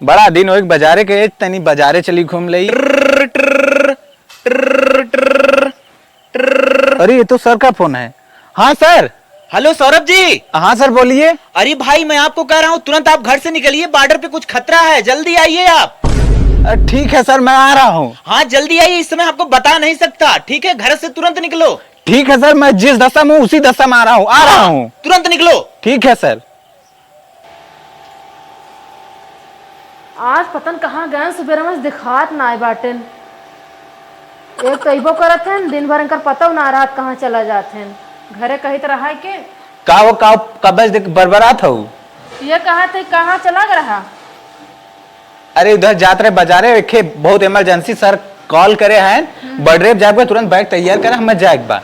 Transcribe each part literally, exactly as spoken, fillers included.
बड़ा दिन होइक बजारे के, तनी बजारे चली घूम लई। ट्र, ट्र, ट्र, ट्र, ट्र। अरे, ये तो सर का फोन है। हाँ सर। हेलो सौरभ जी। हाँ सर, बोलिए। अरे भाई, मैं आपको कह रहा हूँ, तुरंत आप घर से निकलिए, बॉर्डर पे कुछ खतरा है, जल्दी आइए आप। अ, ठीक है सर, मैं आ रहा हूँ। हाँ, जल्दी आइए, इस समय आपको बता नहीं सकता, ठीक है? घर से तुरंत निकलो। ठीक है सर, मैं जिस दशा में हूँ, उसी दशा में आ रहा हूँ, आ रहा हूँ। तुरंत निकलो। ठीक है सर। आज पता न कहाँ गएन, सुबेरे में से दिखात नाय बाटेन। एक तो अइबो करत हन, दिन भर इनकर पतउ ना रहत कहाँ चला जात हन। घरे कहित रहा के। का हो, का कब्बे से देख बरबरात हऊ? ये कहा थे कहाँ चला गए रहा? अरे उधर जात रहे बजारे, एखे बहुत emergency सर call करे हैं, हम्म। बॉर्डरे पे जाके तुरंत बैग तैयार करा, हमें जाए के बा।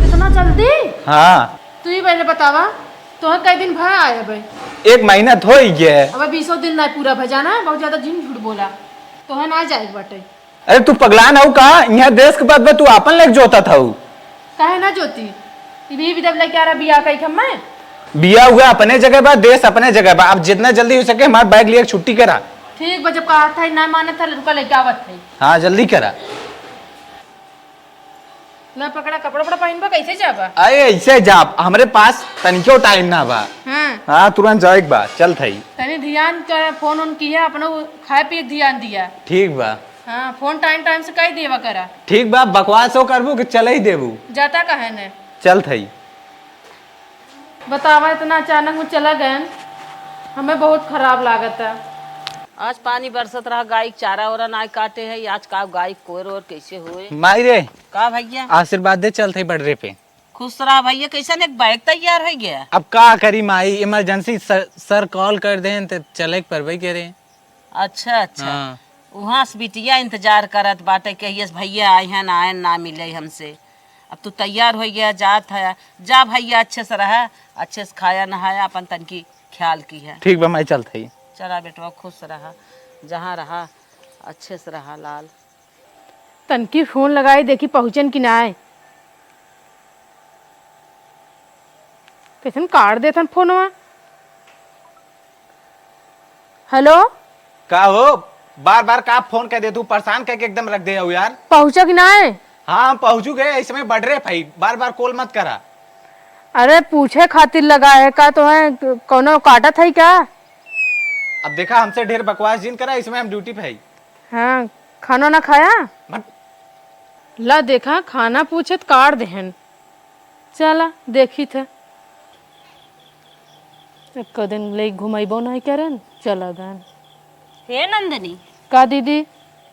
इतना जल्दी? हाँ। तू ही पहले बतावा, तोहे कई दिन भा आए अबे? एक महीना तो हो ही गया है। अबे बीसों दिन ना पूरा भा जाना है, बहुत ज्यादा जिन झूठ बोला। तोहे ना जाए के बाटे। अरे तू पगलान हऊ का? यहाँ देश के बात बा, तू आपन लेके जोता था। काहे ना जोती? इबी भी दब लेके आ रहा बिया कई खम्मे। बिया हुआ अपने जगह बा, देश अपने जगह बा। अब जितना जल्दी हो सके हमार बैग लिए छुट्टी करा। ठीक बा, जब कहा था ना माने था, रुका लेके आवत है। हाँ, जल्दी करा। ना पकड़ा, कपड़ा उपड़ा पहनबा, कैसे जाबा? अरे ऐसे जा, हमरे पास तनिको टाइम ना बा। हाँ। हाँ, तुरंत जाए के बा, चल थई। तनी ध्यान कर, फोन उन किया, अपना खाए पिए के ध्यान दिया। ठीक बा। हाँ, फोन टाइम टाइम से कई देवा करा। ठीक बा, बकवास हो करबू कि चले ही देबू? जाता काहे ने? चल थई। बतावा, इतना अचानक में चला गयन, हमें बहुत खराब लागत है। आज पानी बरसत रहा, गाय के चारा ओरा ना काटे है, आज का गाय कोर ओर कैसे होए? माई रे, का भैया? आशीर्वाद दे, चल थई बॉर्डरे पे। खुश रहा भैया, कैसन एक बैग तैयार हो गया? अब का करी माई, emergency सर, सर call कर देन त चले के परबे करे। अच्छा, अच्छा। हाँ। वहाँ से बिटिया इंतजार करत बाटे, कहिए से भैया आए हैं ना, आए ना मिले हमसे। अब तू तैयार हो गया, जात है, जा भैया, अच्छे से रहा, अच्छे से खाया नहाया, अपन तनकी ख्याल की है। ठीक बा माई, चलत हई। चला बेटवा, खुश रहा, जहाँ रहा अच्छे से रहा लाल। तनकी फोन लगाई देखी पहुँचन कि नाय। कैसन काट देथन फोनवा। हेलो। का हो, बार बार का फोन कर दे तू, परेशान करके एकदम रख दे हो यार। पहुँचा कि नाय? हाँ, हम पहुँचू गए, इस समय बॉर्डरे पे, बार बार कॉल मत करा। अरे पूछे खातिर लगा है का, तोहे कौनो काटत है का? अब देखा, हमसे ढेर बकवास जिन करा, इस समय हम ड्यूटी पे है। हाँ, खाना ना खाया? मत। ला देखा, खाना पूछत काट देहन। चला, देखी थे। एको दिन ले घुमैबो नहीं करन, चला गन। हे नंदनी। का दीदी?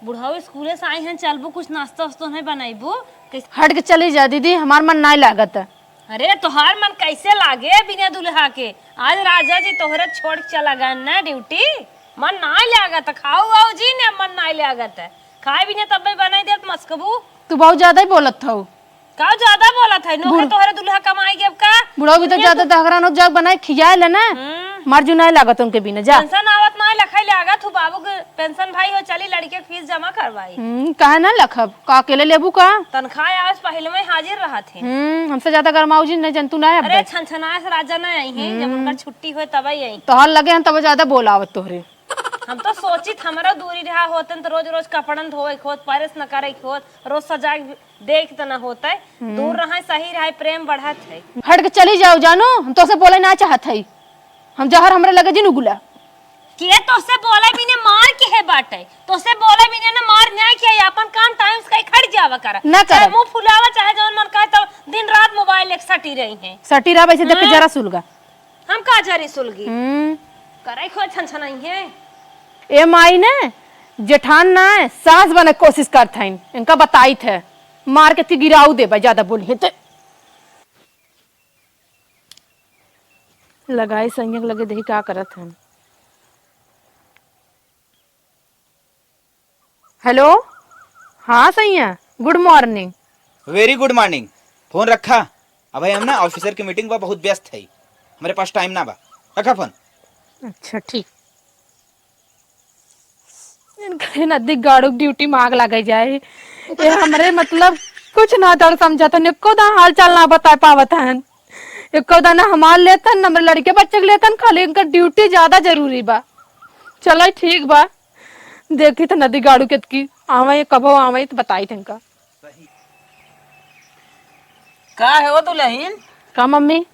बुढ़ऊ स्कूले से आई हैं, चलबू कुछ नाश्ता वास्ता नहीं बनैबू? कैसे? हट के चली जा दीदी, हमार मन नहीं लागत। अरे तोहार मन कैसे लागे बिना दुल्हा के? आज राजा जी तोहरे छोड़ के चला गए ना ड्यूटी, मन नहीं लागत। खाऊ आओ जी ने, मन नहीं लागत। खाए बिना तब्बे बनाई देत मस्कबू। तू बहुत ज्यादा ही बोलत हऊ। का ज्यादा बोलत है? नोखे बुढ़- तोहरे दुल्हा कमाई के अब का? बुढ़ऊ भी तो दुनिया ज्यादा को दहकरान हो, जाग बनाए खियाए ले ना। हम्म। मार जू नहीं लागत उनके बिना, जा। पेंशन आवत ना, लखाई लागत हूँ बाबू के पेंशन भाई हो, चली लड़के के फीस जमा करवाई। हम्म, काहे ना लखब? का अकेले लेबू का? तनख्वाह आवे से पहले में हाजिर रहत है। हम्म, हमसे ज्यादा गरमाऊ जी नहीं जनतू ना है अब अरे तक। छनछनाए से राजा ना आई है, जब हम्म। उनकर छुट्टी होए तब आई। तोहर लगे हम तब ज्यादा बोलावत तोहरे। हम तो सोचित हमरा दूरी रहा होतन तो रोज रोज कपड़न धोए के होत, प्रेस न करे के होत, रोज सजाए के देख त न होतै, हम्म। दूर रहै, सही रहै, प्रेम बढ़त है। हट के चली जाओ जानू, हम तोसे बोले ना चाहत है। हम जहर हमरे लगे जिन उगुला। के तोसे बोले बिने मार के है बाटे? तोसे बोले बिने ना मार न्याय के है, अपन काम टाइम से कई खट जावा करा। ना चाहे करब। मुंह फुलावा, चाहे जौन मन कहे, तो दिन रात मोबाइल एक सटी रही है। सटी रहा वैसे देख के हम्म। जरा सुलगा। हम का जरी सुलगी? हम्म। करै खो छनछनाई है। ए माई ने जेठान ना है, सास बने कोशिश करत हईन। इनका बताइत है, मार के ती गिराऊ देबे, ज्यादा बोली है ते। लगाई संयक लगे देखी का करत हन। हेलो, हाँ सैया, गुड मॉर्निंग। वेरी गुड मॉर्निंग। फोन रखा, अबे हम ना ऑफिसर की मीटिंग पर बहुत व्यस्त है, हमरे पास टाइम ना बा। रखा फोन। अच्छा ठीक। इनका नदी गाड़ू ड्यूटी में आग लगे जाए। ये हमरे मतलब कुछ ना दर समझत हन, एको दा हाल चाल ना बता पावत हन। एको दा ना हमार लेतन, ना हमरे लड़के बच्चे के लेतन, खाली इनकर ड्यूटी ज्यादा जरूरी बा। चला ठीक बा, देखी त नदी गाड़ू केतकी आवे, कबो आवे त बताई तनका। का है वो दुलहिन? का मम्मी?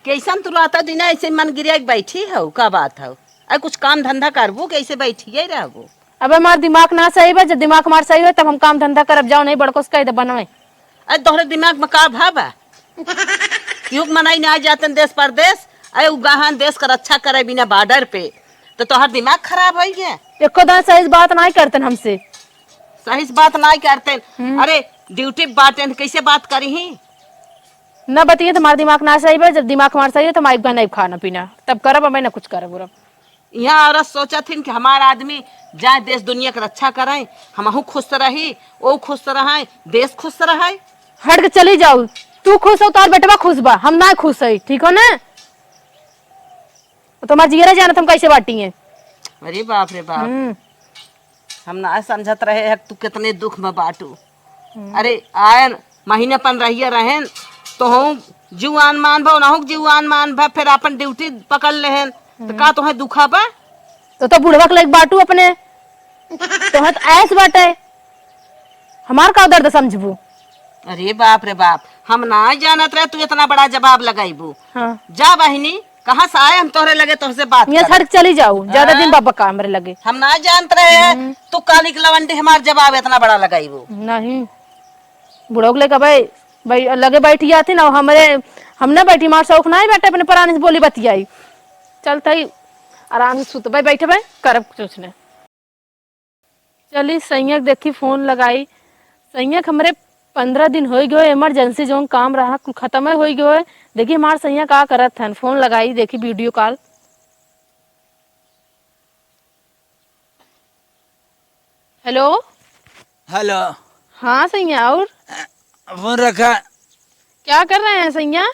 कैसन तू रहता दिन ऐसे मन गिरिया के बैठी हो, का बात हो? अरे कुछ काम धंधा करबू, कैसे बैठिए रहबू? अबे हमार दिमाग ना सही बा, जब दिमाग हमार सही हो तब हम काम धंधा करब, जाओ नहीं बड़को से कह दे बनवे। अरे तोहरे दिमाग में का भा बा? युग मनाई ना जातन देश परदेश, अरे उ गहन देश का रक्षा करे बिना बॉर्डर पे, तो तोहर दिमाग खराब हो गया। एको दान सही से बात नाई करतन हमसे। सही से बात नाई करतन। हम्म। अरे ड्यूटी बाटेन, कैसे बात करी ही? न बतिये तो हमार दिमाग ना सही बा, जब दिमाग हमार सही हो तो हम आइब नहीं खाना पीना, तब करब, हमें ना कुछ करब उरब। यहाँ औरत सोचत हिन कि हमार आदमी जाए देश दुनिया के रक्षा करें, हमहू खुश रही, ओ खुश रहे, देश खुश रहे। हट के चली जाओ, तू खुश हो, तोहर बेटवा खुश बा, हम ना खुश है, ठीक हो ना? तो हमार जियरा जानत हम कैसे बाटी हैं। अरे बाप रे बाप। हम्म। हम ना समझत रहे हैं तू कितने दुख में बाटू। हम्म। अरे आयन महीने पन रहिए रहेन तो हूँ जुआन मान भा, उनहु जुआन मान भा, फिर अपन ड्यूटी पकड़ लेहन, तो हम्म। का तोहे दुखा बा? तो, तो बुढ़वा के लायक बाटू अपने, तोहे तो ऐस बाटे, हमार का दर्द समझबू? अरे बाप रे बाप, हम ना जानत रहे तू इतना बड़ा जवाब लगाईबू। हाँ। जा बहिनी, कहाँ से आए हम तोहरे लगे, तोहसे बात यहाँ करे। छड़ के चली जाऊ, ज्यादा हाँ? दिन बाबा का हमरे लगे। हम ना जानत रहे हैं, हम्म। तू काली के लवंडी हमार जवाब इतना बड़ा लगाईबू। नहीं, बुढ़ऊ के लेके भाई, भाई लगे बैठी जाती ना, हमरे, हम ना बैठी, हमार शौक ना ही बैठे अपने परानी से बोली बतियाई। चलते ही आराम से सुतबे, बैठबे, करब कुछ ने। चली सैया के देखी फोन लगाई। सैया के हमरे पन्द्रह दिन होइ गयो, इमरजेंसी जौन काम रहा कुल खतम होइ गयो है। देखी हमार सैया का करत हन, फोन लगाई, देखी वीडियो कॉल। हेलो। हेलो। हाँ सैया, और? फोन रखा। क्या कर रहे हैं सैया?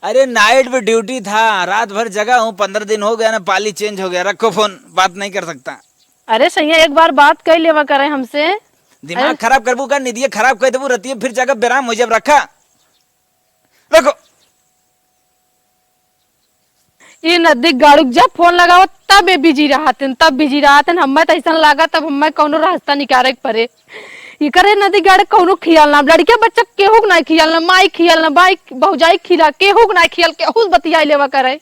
अरे नाइट पे ड्यूटी था, रात भर जगा हूँ, पन्द्रह दिन हो गया ना, पाली चेंज हो गया। रखो फोन, बात नहीं कर सकता। अरे सैया, एक बार बात कर लेवा करे हमसे। दिमाग अरे खराब करबू का? निदिया खराब कर देबू, रतिये फिर जगह बेराम हो जब। रखा, रखो। ये नदी गाड़ुक जब फोन लगाओ तब ये बिजी रहतन, तब बिजी रहतन। हमें तो ऐसा लगा तब हमें कौनो रास्ता निकाले के पड़े। ये करे नदी गाड़े कौनो खियाल ना, लड़के बच्चा केहू के ना खियाल ना, माई खियाल ना, बाई भौजाई खिला, केहू के ना खियाल, केहू से बतियाई लेवा करे।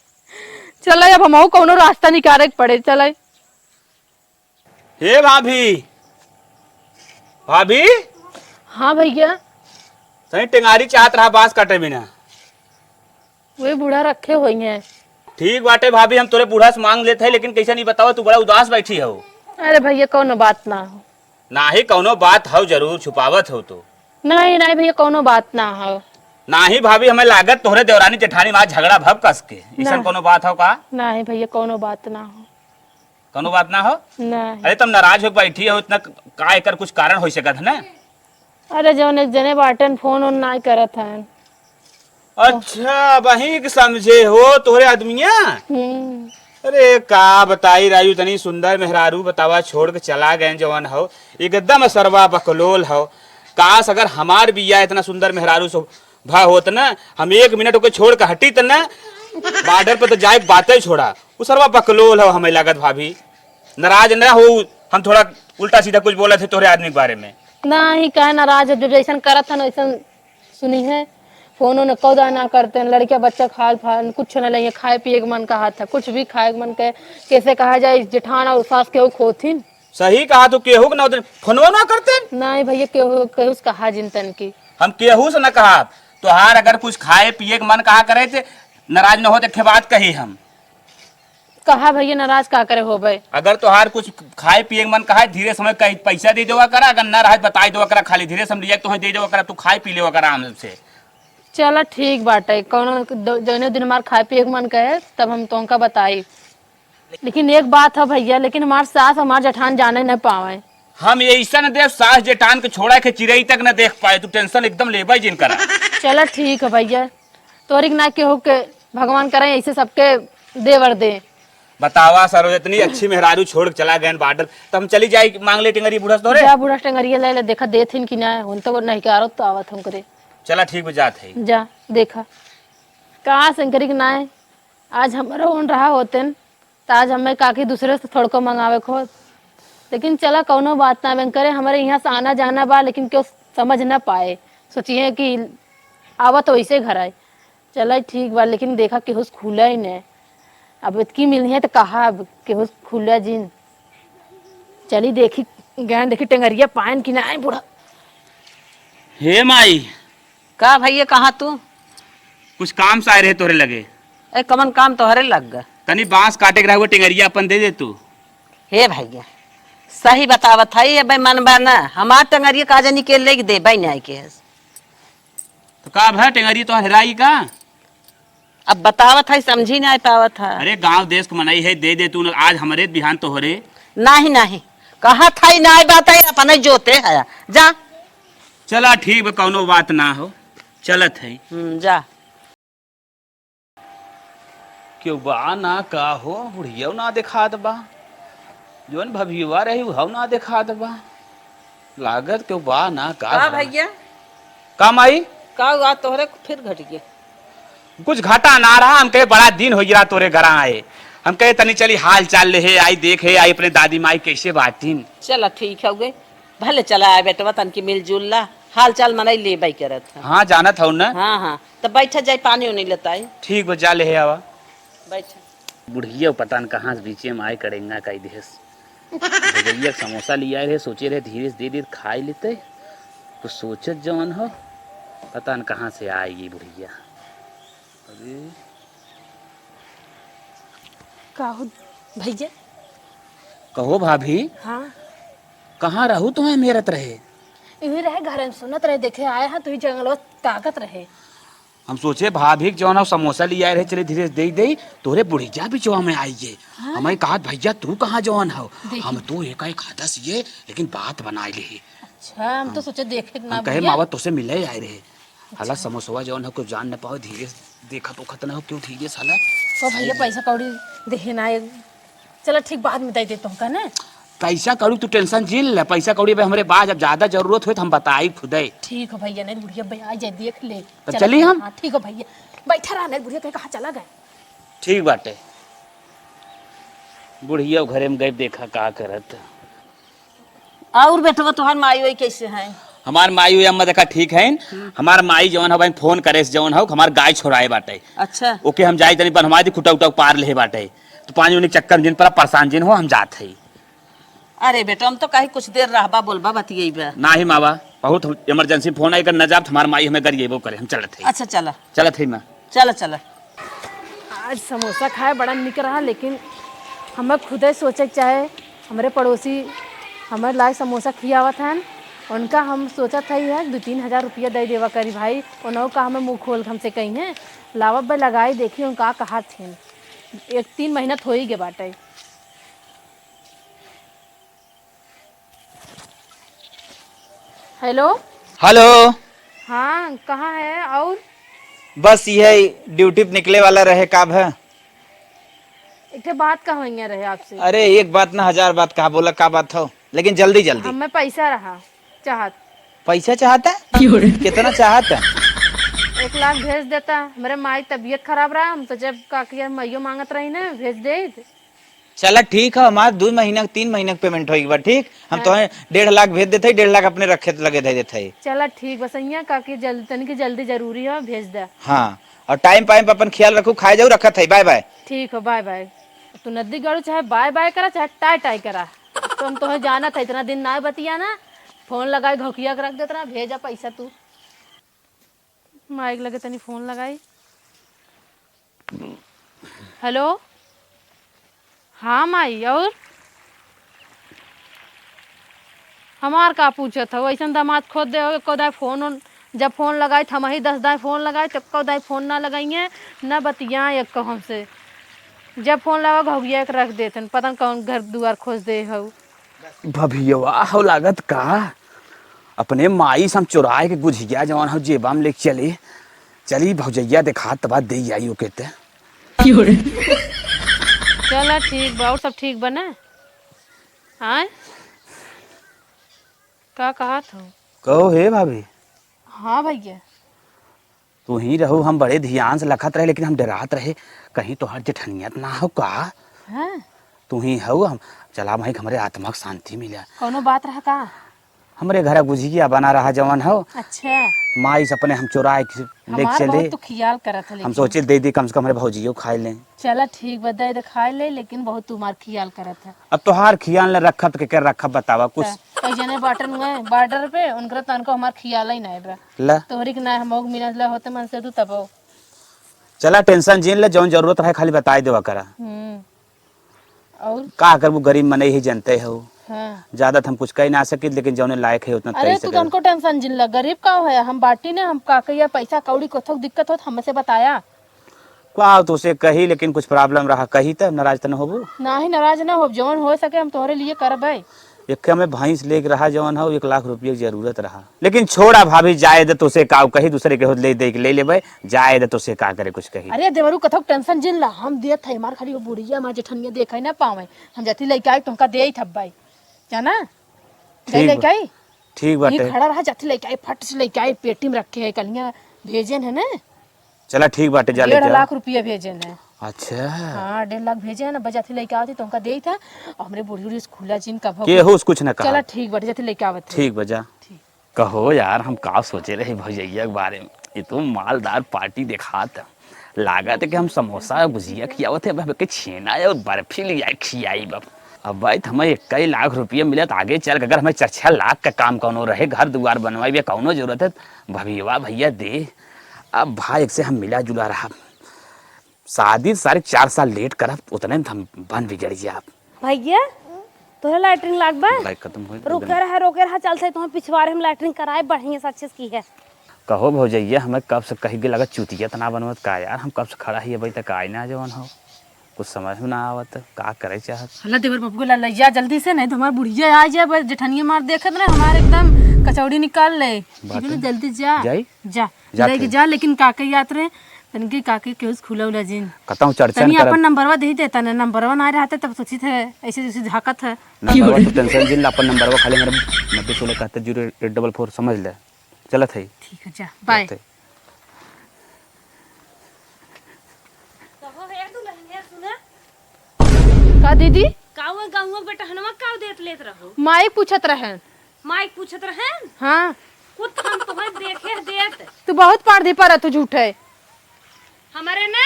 चले अब हमहू कौनो रास्ता निकाले के पड़े, चले। हे भाभी, भाभी। हाँ भैया। सही टेंगारी चाहत रहा बांस काटे बिना। वे बूढ़ा रखे होई हैं। ठीक बाटे भाभी, हम तोरे बूढ़ा से मांग लेत है, लेकिन कैसे नहीं बताओ, तू बड़ा उदास बैठी हो। अरे भैया कौनो बात ना हो। नाही कौनो बात हो, जरूर छुपावत हो तो। नहीं नहीं भैया कौनो बात ना हो। नाही भाभी, हमें लागत तोहरे देवरानी जेठानी में आज झगड़ा भव कस के, ऐसा ना। कौनो बात हो का? नहीं भैया कौनो बात ना हो। कौनो बात ना हो? नहीं। अरे, तुम नाराज होके बैठी हो, इतना क-, का एकर कुछ कारण हो सकत है ना? अरे, जौन एक जने बाटन, फोन ओन नाय करत हन। अच्छा, वही के समझे हो तोहरे आदमिया? हम्म। अरे, का बताई राजू, इतनी सुंदर मेहरारू बतावा, छोड़ के चला गए जवन हो, एकदम सरवा बकलोल हो। काश अगर हमार बिया इतना सुंदर मेहरारू से भा होत ना, हम एक मिनट ओके छोड़ के हटी त ना, बॉर्डर पे तो जाए के बातें छोड़ा। उ सरवा बकलोल हो हमें लागत भाभी, नाराज ना हो, हम थोड़ा उल्टा सीधा कुछ बोलत है तोहरे आदमी के बारे में। नाही, काहे नाराज हो, जब जैसन करत हन वैसन सुनी है। फोन ओन कौदा ना करते हैं, लड़के बच्चा खाल फाल कुछ ना लेंगे, खाए पिए के मन कहा था, कुछ भी खाए के मन कहे, कैसे कहा जाए जेठान और सास केहू खोथिन। सही कहा तू, केहू के ना होते, फोनवा ना करते। नहीं भैया, केहू, केहू से कहा जिनतन की। हम केहू से ना कहा, तोहार अगर कुछ खाए पिए के मन कहा करे ते नाराज न हो, तो एक ठे बात कही हम। कहा भैया, नाराज का करे होबे? अगर तोहार कुछ खाए पिए के मन कहा, धीरे से हमें कही, पैसा दे देवा करा, अगर ना रहे बताई देवा करा, खाली धीरे से हम लिया तोहे दे देवा करा, तू खाए पी लेवा करा हमसे। चला ठीक बाटे, कौनो द-, जौने दिन हमार खाए पिए के मन कहे तब हम तोहका बताई। लेकिन एक बात है भैया, लेकिन हमार सास हमार जेठान जाने न पावे। हम ये ऐसा न देव, सास जेठान के छोड़ा के चिरई तक न देख पाए। तू टेंशन एकदम लेबे जिन करा। चला ठीक है भैया, तोरी के ना केहू के भगवान करे ऐसे सबके देवर दे। बतावा सर, इतनी अच्छी मेहरारू छोड़ के चला गए बाटल, तो हम चली जाए मांग ले टेंगरी बूढ़ा से तोरे? जा बूढ़ा टेंगरिया ले ले, देखा देथिन कि ना, उन तो नहीं के आरो तो आवत हम करे। चला ठीक बा, जात है। जा देखा। का शंकरी के नाय, आज हमरो ओन रहा होतेन, त आज हमें काकी दूसरे से थोड़को मंगावे को। लेकिन चला, कौनो बात ना, मैं करे, हमरे यहाँ से आना जाना बा, लेकिन केहू समझ ना पाए, सोचिए कि आवत वैसे घर आए। चला ठीक बा, लेकिन देखा केहू से खुला ही नहीं। अब इतकी मिली है तो कहा, अब केहू से खुला जिन। चली देखी, गए देखी टेंगरिया पायन कि नहीं बूढ़ा। हे माई। का भैया, कहाँ तू? कुछ काम से आए रहे तोहरे लगे। ए, कमन काम तोहरे लग गा? तनी बांस काटे के रहा, वो टेंगरिया अपन दे दे तू। हे भैया, सही बतावत है, ये बेईमान बा ना, हमार टेंगरिया का जानी के लेके दे, बाई नहीं के हस। तो का भा, टेंगरी तो हेराई का? अब बतावत है, समझी नहीं पावत है। अरे, गांव देश के मनई है, दे दे तू न, आज हमरे बिहान तोहरे। नहीं, नहीं, कहा था ही नहीं, बात है, अपने जोते है, जा। चला ठीक बा, कौनो बात ना हो, चलत है। हम्म, जा। क्यों बा ना का हो, बुढ़िया ना देखात बा, जौन भभियुआ रही, उहउ ना देखात बा। लागत के बा ना का का हो। भैया? का माई? का हुआ तोहरे फिर घट गए? कुछ घटा ना रहा, हम कहे बड़ा दिन हो गया तोरे घर आए, हम कहे तनी चली हाल चाल ले हे आई, देख हे आई अपने दादी माई कैसे बाटिन। चला ठीक है, उगे भले चला आए बेटवा, तनकी मिलजुल ला, हाल चाल मनई लेबई करत है। हाँ, जानत हौ ना। हाँ, हाँ, तो बैठा जाए, पानी उनी लेता है। ठीक बा, जा ले हे आवा। बैठा। बुढ़िया पता न कहाँ से बीचे में आए करेंगा कई देस। भैया समोसा लिया रहे, सोचे रहे धीरे से दे दे खाए लेते। कुछ सोचत जवन हो, पता न कहाँ से आएगी बुढ़िया। अरे। का हो भैया? कहो भाभी। हाँ। कहाँ रहू तुम्हें मेरत रहे? इही रहे घर में सुनत रहे, देखे आए हैं, तू ही जंगलवा ताकत रहे। हम सोचे भाभी के जौन हौ समोसा लिया रहे, चले धीरे से दे दे, तोरे बुढ़िया बिचवा में आई है। हाँ। हमें कहत भैया तू कहाँ जौन हौ? देखी। हम तू एक एक हादस ये, लेकिन बात बनाए ले। अच्छा, हम तो हाँ। सोचे देखे ना हम कहे भैया। मावा तोसे मिले आए रहे। अच्छा। हला समोसवा जौन हौ कुछ जान न पावे, धीरे से देखत ओखत ना हो क्यों धीरे से हला। तो भैया आई पैसा कौड़ी देहे ना एक चला ठीक, बाद में दे दे तुमका ना। पैसा कौड़ी तू tension जिन ले, पैसा कौड़ी अबे हमरे बा, जब ज्यादा जरूरत होए तो हम बताई खुदे। ठीक हो भैया, नहीं बुढ़िया बे आ जाए देख ले। तब चला चली भैया, हम? हाँ, ठीक हो भैया, बैठा रहा, नहीं बुढ़िया कहीं कहाँ चला गए। ठीक बाटे। बुढ़िया घरे में गए, देखा का करत। और बेटवा तोहार माई वाई कैसे हैं? हमार माई वाई अम्मा देखा ठीक हैं। हम्म। हमार माई जवन हौ फोन करे से जवन हौ हमार गाय छोड़ाए बाटे। अच्छा। ओके हम जाई तनी बनवाई दी, खुटा उटा पार ले बाटे। तो पानी उनी चक्कर में जिन परा परेशान जिन हो, हम जात हई। अरे बेटा, हम तो कहीं कुछ देर रहबा, बोलबा, बतियेबा। नाही मावा, बहुत emergency फोन आई, अगर न जाब तो हमार माई हमें गरिएबो करे, हम चलत हई। अच्छा, चला। चलत हई माँ। चला, चला। आज समोसा खाए बड़ा निक रहा, लेकिन हमें खुदे सोचे के चाहे, हमरे पड़ोसी हमें लाए समोसा खियावत हन, उनका हम सोचत हई है दो तीन हजार रुपया दे देवा करी भाई, उन्हों का हमें मुँह खोल के हमसे कही है, लावा बे लगाई देखी उनका कहा थिन। एक तीन महीना तो हो ही गए बाटे। हेलो। हेलो। हाँ, कहाँ है? और? बस यही ड्यूटी पे निकले वाला रहे, का भा? एक ठे बात कहवइया रहे आपसे। अरे, एक बात ना हजार बात कहा, बोला का बात हो, लेकिन जल्दी जल्दी। हमें पैसा रहा चाहत। पैसा चाहता? कितना चाहता? एक लाख भेज देता। हमरे माई तबीयत खराब रहा, हम सोचे का कि यार माइयो मांगत रही ना, भेज दे। चला ठीक है, हमार दो महीना तीन महीना के पेमेंट होई बा, ठीक? हम हाँ। तोहे डेढ़ लाख भेज देते, डेढ़ लाख अपने रखे लगे दे देते। चला ठीक बा सैया, काकी जल्दी, तनिक जल्दी जरूरी है, भेज दे। हाँ, और टाइम पाइम पे अपन ख्याल रखू, खाए जाऊ, रखत है, बाय बाय। ठीक हो, बाय बाय। तू नदी गड़ू चाहे बाय बाय करा, चाहे टाय टाय करा, तो हम तोहे जानत है, इतना दिन ना बतिया ना, फोन लगाई घोकिया के रख देत रहा, भेजा पैसा तू। माइक लगे तनी फोन लगाई। हेलो, हाँ माई, और हमार का पूछत हो? ऐसन दामाद खोज दे हो, एको दाई फोन उन-, जब फोन लगाई त हमही दस दाई फोन लगाई, त एको दाई फोन ना लगाइए, ना बतियाए एको हमसे। जब फोन लगा, घोगिया के रख देतन, पता न कौन घर दुआर खोज दे हो। भभियवा हो लागत का? अपने माई से हम चुराए के गुझिया जवन हो जेबा में लेके चली। चली भौजैया देखात बा, दे आई ओके ते। चला ठीक बा, और सब ठीक बा ना? आय? का कहत हो? कहो हे भाभी। हाँ भैया। तू ही रहू, हम बड़े ध्यान से लखत रहे, लेकिन हम डरात रहे, कहीं तोहार जेठनिया त ना हो का? हाँ। तू ही हऊ, हम चला भाई, हमरे आत्मा के शांति मिला। कौनो बात रहा का? हमरे घर गुजिया बना रहा जवन हो। अच्छा। माई से अपने हम चुराए के लेके हमार चले। बहुत तू खियाल करत है, हम लेकिन सोचे दे दी, कम से कम हमरे भौजियो खाए लें। चला ठीक बा, दे दे खाए ले, लेकिन बहुत तू हमार खियाल करत है। अब तोहार खियाल न रखब तो केकर रखब बतावा कुछ। त कई जने बाटन हुए बॉर्डर पे, उनकर तनको हमार खियाल ही नहीं बा। ला। तोहरी के ना हम मिलत ला होते मन से तू तबो। चला टेंशन जिन ले, जौन जरूरत रहे खाली बताई देवा करा। हम्म। और? का करबू, गरीब मनई ही जनते हो। हाँ। ज्यादा तो हम कुछ कह ना सकित, लेकिन जौने लायक है उतना अरे, कह तू सके। तनको टेंशन जिन ला, गरीब का है, हम बाटी ने, हम का कहिया पैसा कौड़ी कोथोक दिक्कत होत, हमसे बताया। का तोसे कही, लेकिन कुछ प्रॉब्लम रहा, कही त नाराज त न होबू? नाही, नाराज ना होब, जौन हो सके हम तोहरे लिए करबे। एक हमें भैंस लेके रहा जवन हो, एक लाख रुपये की जरूरत रहा। लेकिन छोड़ा भाभी, जाए दे, तोसे का कही, दूसरे के होत ले दे के ले लेबे, जाए दे, तोसे का करे कुछ कही। अरे देवरू, कथक टेंशन जिन ला, हम देत है, हमार खाली वो बुढ़िया, हमार जेठनिया देखे ना पावे, हम जाती लेके आई, तुमका दे ही थब्बाई, जाना? ठीक जाई लेके बा-, आई। ठीक ये बाटे। खड़ा रहा, जाती लेके आई, फट से लेके आई, पेटी में रखे है, कलिया भेजन है ना। चला ठीक बाटे, जा डेढ़ लेके आ। लाख रुपया भेजे न। अच्छा। हाँ, डेढ़ लाख भेजे न, बस जाथी लेके आवत ही, तो उनका देई था। और हमरे बूढ़ी उढ़ी से खुला जिन कभो। केहू से कुछ न कहा। चला ठीक बाटे, जाथी लेके आवत ही। ठीक बा, जा। ठीक। कहो यार, हम का सोचे रहे भौजैया के बारे में, ये तो मालदार पार्टी देखात है। लागत है कि हम समोसा और गुजिया खियावत है, अब के छेना और बर्फी लिया खियाई बा। अब भाई, हमें इक्कीस लाख रुपया मिलत, आगे चल के अगर हमें चार छह लाख का काम कौनो रहे, घर दुआर बनवाई या कौनो जरूरत है, भभियवा भैया दे। अब भाई, एक से हम मिला जुला रहा, शादी सारे चार साल लेट करब, उतने में हम बन बिगड़ जाब। भैया, तोहरे लैट्रिन लाग बा? लाइट खत्म होई, रोके एकदम। रहा, रोके रहा, चलत है, तुम्हें पिछवारे हम लैट्रिन कराए, बढ़िया से अच्छे से की है। कहो भौजैया, हमें कब से कही के लगा चुतिया त ना बनवत का यार, हम कब से खड़ा ही अबे तक आए ना जवन हो। कुछ समझ में ना आवत, का करे चाहत। हल्ला देवर बाबू को ला, ला जा जल्दी से, नहीं तो हमार बुढ़िया आ जाए, बस जेठनिया मार देखत ना, हमार एकदम कचौड़ी निकाल ले। बात ठीक है ना, है। जल्दी जा। जाई? जा, जात लेके है। जा, लेकिन काके याद रहे, तनके काके केहू से खुला उला जिन। कतहूँ चर्चा तनी न करब। अपन नंबरवा दे देता ना, नंबरवा ना रहते तब सोचित है, ऐसे जैसे झाकत है। नंबरवा तो टेंशन जिन, अपन नंबरवा खाली मेरे नब्बे सोलह इकहत्तर ज़ीरो एट डबल फ़ोर समझ ले। चलत है। ठीक है, जा, बाय। चलत है। कहो हे दुल्हनिया, सुना। का दीदी? काऊ गाँव के बेटहनवा काऊ देत लेत रहो? माइक पूछत रहन। माइक पूछत रहन? हाँ। कुछ हम तोहे देखे देत। तू बहुत पारदी परत तू झूठे। हमरे ना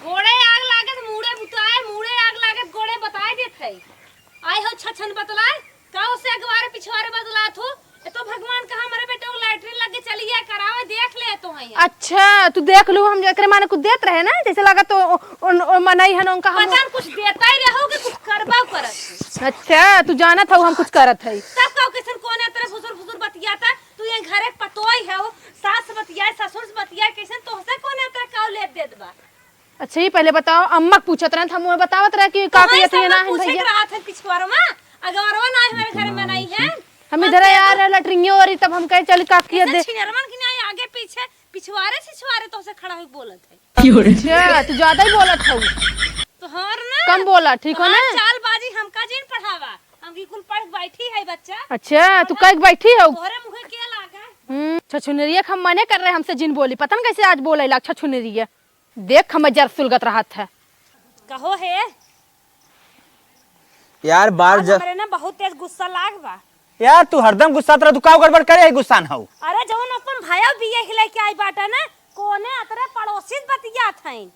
गोड़े आग लागत, मूड़े बुताए, मूड़े आग लागत, गोड़े बताए देत है। आए हो छछन बतलाए, का उसे अगवारे पिछवारे बतलात हो? ए तो भगवान का हमरे बेटे को लैट्रिन लग के चली गया, करावे, देख ले तो है। अच्छा, तू देख लू, हम एकरे माने कुछ देत रहे ना, जैसे लगा तो ओ, ओ, ओ मनई हन, उनका हम पता न कुछ देता ही रहो कि कुछ करबा करत। अच्छा, तू जानत हो हम कुछ करत है। तब का कैसन कोने तेरे फुसुर फुसुर बतियाता, तू ये घरे के पतोई है हो, सास से बतियाए, ससुर से बतियाए, कैसन तोहसे कोने तेरे काव लेत देत बा? अच्छा, ये पहले बताओ, अम्मा के पूछत रहन, हम उन्हें बतावत रहे कि का तोहरे कहिए, तो ये सब ना है पूछत भैया। रहत है पिछुआरो में, अगवरवा ना है हमारे घर में नहीं है। हम इधर आया रहे लटरिंगे और तब हम कहे चल का किए कैसे दे। छिनरवन की नहीं आगे पीछे, पिछुआरे से छुआरे तो से खड़ा होके बोलत है। अच्छा, तू ज्यादा ही बोलत हऊ। तो हर ना कम बोला, ठीक हो ना? हमार चालबाजी हमका जिन पढ़ावा, हम की कुल पढ़ के बैठी है बच्चा। अच्छा, तू पढ़ा। कह के बैठी हो? तोहरे मुँहे के लागा? हम्म, छछुनरिया के हम मने कर रहे, हमसे जिन बोली, पता न कैसे आज बोले लाग छछुनरिया। देख, हमें जर सुलगत रहत है। कहो हे। यार, बार आज ज- हमरे ना बहुत तेज गुस्सा लाग बा। यार, तू हरदम गुस्सात रह, तू का गड़बड़ करे है गुस्सान हऊ? अरे, जौन अपन भाया बिया के लेके आई बाटा ना, कोने अतरे पड़ोसी से बतियात हईन।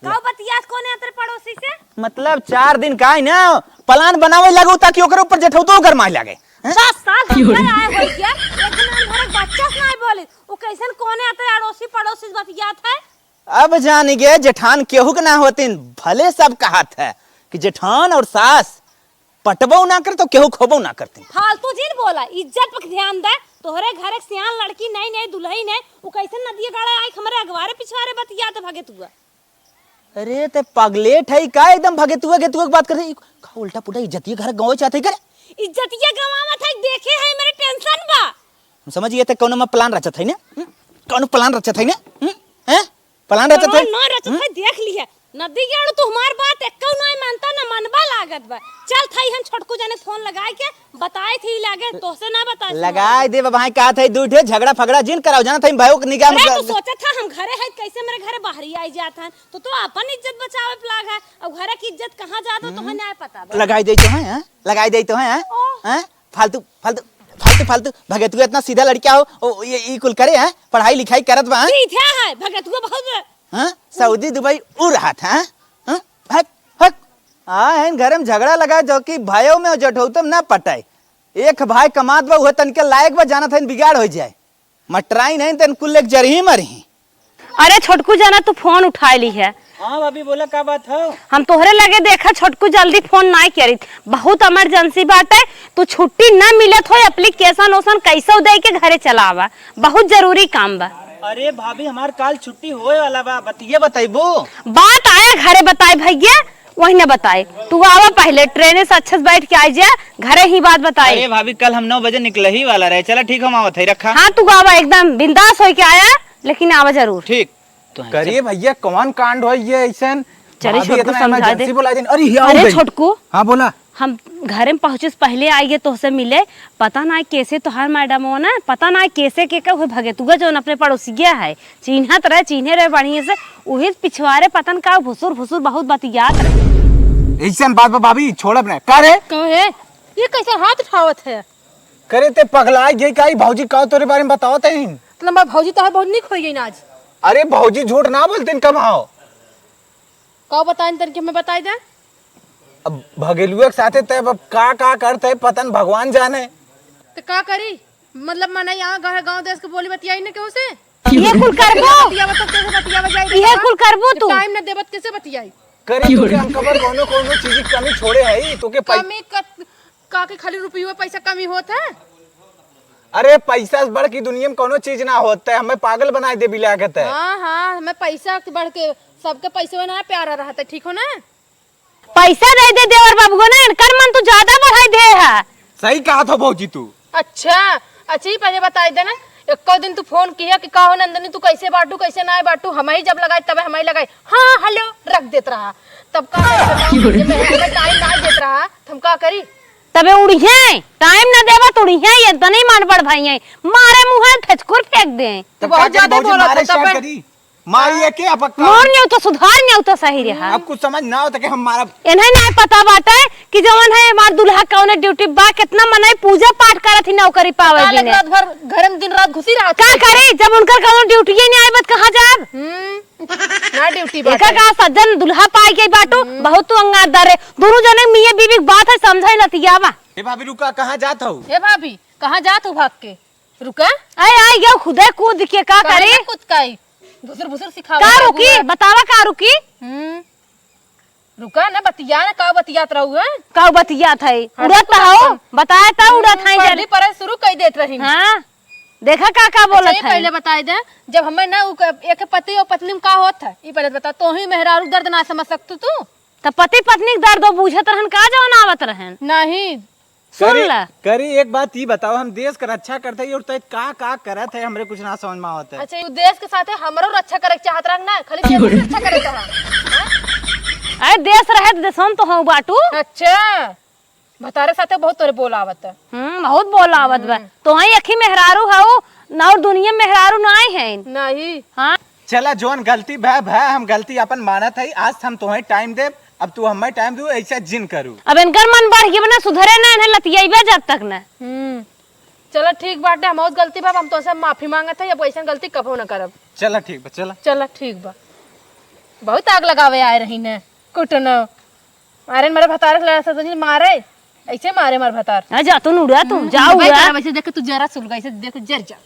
का बतियात कोने अतरे पड़ोसी से? मतलब, चार दिन का है ना, प्लान बनावे लागू ताकि ओकरे ऊपर जेठौतो गरमाए लागे। हैं? दस साल हम घर आए हो गया, एक दिन हम घर के बच्चा से नहीं बोली, वो कैसन कोने अतरे अड़ोसी पड़ोसी से बतियात है? अब जान गे जेठान केहू के ना होतिन, भले सब कहत है कि जेठान और सास पटबो ना करत, केहू खोबो ना करतिन। फालतू जिन बोला, इज्जत पे ध्यान दे। तोहरे घर एक सियान लड़की नई नई दुल्हन है, उ कैसे नदिया गाड़े आई हमरे अगवारे पिछवारे बतियात भगेतुआ। अरे ते पगलेट है का, एकदम भगेतुआ गेतुआ के बात करते, का उल्टा पुल्टा इज्जतिया घर गंवावे चाहते करे? इज्जतिया गंवावत है, देखे है मेरे टेंशन बा। हम समझ गए थे कौनो में प्लान रचत है ना, हम्म? कौनो प्लान रचत है ना, हम्म? हैं? प्लान रचत है? प्लान ना रचत है, हम्म? देख लिया। नदी के आड़ू, तू हमार बात एक्कौ नाहीं मानता, न मनबा लागत बा। चल थाई हम छोटकू जने फोन लगाए के बताए थी, लागे तोहसे ना बताए थी। लगाए दे बाबा, कहा था दू ठे झगड़ा फगड़ा जिन कराओ, जाना था भाई को निगाह अरे, में तू सोचा था हम घरे है, कैसे मेरे घरे बाहरी आई जात हन, तो तू अपन इज्जत बचावे पे लाग है। अब घरे की इज्जत कहाँ जात हो, तोहे ना पता बा। लगाई दे तो है, हाँ? लगाई दे तो है, हाँ? ओह। हाँ? फालतू, फालतू, फालतू, फालतू। भगतुआ इतना सीधा लड़का हो, ओ, ये, ई कुल करे, हैं? पढ़ाई लिखाई करत बा, हैं? सीधा है, भगतुआ बहुत। हाँ? सऊदी, दुबई, उ रहत, हैं? हाँ? हक, हक। आ, हैं, घर में झगड़ा लगा, जो कि भाइयों में जठौतम ना पटाए। एक भाई कमात बा, उहे तनके लायक बा, जानत है, बिगाड़ हो जाए। मटराई नहीं, तन कुल एक जरही मरही। अरे छोटकू जना, तू फोन उठाए ली है। हाँ भाभी, बोला, का बात है? हम तोहरे लगे देखा, छोटकू जल्दी फोन नाई करित, बहुत इमरजेंसी बाटे। तू छुट्टी ना मिलत हो, एप्लीकेशन ओसन कैसे दे के घरे चलावा, बहुत जरूरी काम बा। अरे भाभी, हमार काल छुट्टी होए वाला बा, बतिया बताइबो। बात आया घरे बताए भैया, वही ना बताए। तू आवा पहले, ट्रेन से अच्छे से बैठ के आ जा, घरे ही बात बताए। अरे भाभी, कल हम नौ बजे निकले ही वाला रहे। चला ठीक, हम आवत है, रखा। हाँ, तू आवा, एकदम बिंदास होके आया, लेकिन आवा जरूर। ठीक। तो है, करिए चल। भैया, कौन कांड हो ये ऐसन? चलिए, भाभी छोटकू इतना समझा दे। इमरजेंसी बुला देन। अरे, ये आ अरे, गई। छोटकू। हाँ, बोला। हम घरे में पहुँचे से पहले आई गए तोहसे मिले। पता ना कैसे तोहार मैडम हो ना, पता ना कैसे के का हुए भगेतुआ जौन अपने पड़ोसिया है, चिन्हत रहे, चिन्हे रहे बढ़िया से, उहे पिछवारे पतन का भुसुर भुसुर बहुत बतियात रहे। ऐसन बात बा भाभी, छोड़ब ना। का रे? कहो हे, ये कैसे हाथ उठावत है? करे ते पगलाई गई का? ई भौजी का तोरे बारे में बतावत है? मतलब मैं भौजी तो है, बहुत निक हो गई ना आज। अरे भौजी झूठ ना बोलते कब आओ। का बताइन तन के मैं बताई दे? अब भगेलुआ के साथे ते अब का का करते है पतन भगवान जाने। तो का करी? मतलब, मने यहाँ घर गाँव देश के बोली बतियाई न केहू से? ये कुल करबो? बतियावत तो कैसे बतियावा जाई ये बेटा? कुल करबो जब तू? टाइम न देबत कैसे बतियाई? करी तो के हम कबर कौनो, कौनो चीज की कमी छोड़े है, तो के पै- कमी क-, का के खाली रुपये पैसा कमी होत है? अरे, पैसा से बढ़ के दुनिया में कौनो चीज ना होत है, हमें पागल बनाए दे बिला के ते। हाँ, हाँ, हमें पैसा से बढ़ के सबके पैसे ना प्यारा रहता है, ठीक हो ना? पैसा दे दे देवर बाबू को ना, इनकर मन तू ज्यादा बढ़ाई दे है। सही कहा था भौजी तू। अच्छा, अच्छा, ही पहले बताई दे ना, एको दिन तू फोन किया कि का हो नंदनी, तू कैसे बाटू, कैसे ना बाटू, हम ही जब लगाए तबे हम ही लगाए, हाँ, हेलो, रख देत रहा। तब का करी, जब मैं हमें टाइम ना देत रहा, तो हम का करी? तबे उड़िहे, टाइम ना देबा तो उड़िहे, ये तो नहीं मान पड़ भाई है, मारे मुँह है, फेचकुर फेंक दे। तब बहुत का करी ज्यादा भौजी, बोला मारे था, स्टार्ट तबे। करी। माई है के अब का? मोर नेवता सुधार, नेवता सही रहा। अब कुछ समझ ना होता कि हम मारब। इन्हें ना पता बाटे कि जवन है हमार दुल्हा कौने ड्यूटी बा, कितना मनई पूजा पाठ करत ही नौकरी पावे का बिने। रात भर घर में दिन रात घुसी रहत का है। करे, जब उनकर कौनो ड्यूटी ही नहीं आई, बत कहाँ जाब? हम्म, ना ड्यूटी एका बाटे। का सज्जन दुल्हा पाए के बाटू, हम्म। बहुत तू अंगारदार है। दोनों जने मियाँ बीवी के बात है, समझाई लतियावा। ए भाभी रुका, कहाँ जात हो? ए भाभी, कहाँ जात हो भाग के? रुका। आय, आय, यो खुदे कूद के का काहे करे? ना कूद काई? भुसुर भुसुर सिखावा का लागू रुकी? है। बतावा का रुकी? हम्म। रुका ना, बतिया ना, का बतियात रहू है? का बतियात है? हाँ, उड़त तो हो? बताए तो उड़त है जल्दी। परे शुरू कर देत रही। हाँ। देखा का का बोलत अच्छा, ये है? पहले बताए दे, जब हमें ना उ क-, एक पति और पत्नी में का होत है? ये पहले बता, तो ही मेहरारू दर्द ना समझ सकतू तू? त पति पत्नी के दर्द वो बूझत रहन का जवन आवत रहन? नहीं। सुन करी, ला। करी, एक बात ई बताओ, हम देश के रक्षा करत हई और तै का, का करत है, हमरे कुछ ना समझ में आवत है। अच्छा, यू देश के साथे हमरो रक्षा करे के चाहत रहन ना, खाली देश के रक्षा करे के चाहत। अरे देश रहे त देशम तो हूँ बाटू। अच्छा, भतारे साथे बहुत तोरे बोल आवत है। हम्म, बहुत बोल आवत बा। हम्म। तो ही एक ही मेहरारू हऊ, ना और दुनिया में मेहरारू ना आई है। नहीं। हाँ। चला, जौन गलती भय, भय, हम गलती अपन मानत हई। आज हम तोहे टाइम देब, अब तू हमें टाइम दू, ऐसा जिन करू। अब इनकर मन बढ़ गया ना, सुधरे ना, इन्हें लतियाइबे जब तक ना। हम्म, चला ठीक बाटे, हम बहुत गलती भय, हम तोसे माफी मांगत हई, अब ऐसा गलती कबो ना करब। चला ठीक बा, चला। चला ठीक बा। बहुत आग लगावे आए रही ने, कुटनो। मारे मारे भतारे से लड़ा, सोचनी मारे, ऐसे मारे मार भतार। आ जा, तू उड़ा, तू हम्म, जा, भाई उड़ा। तारा वैसे देख के तू जरा सुलगा, ऐसे देख के जर जा।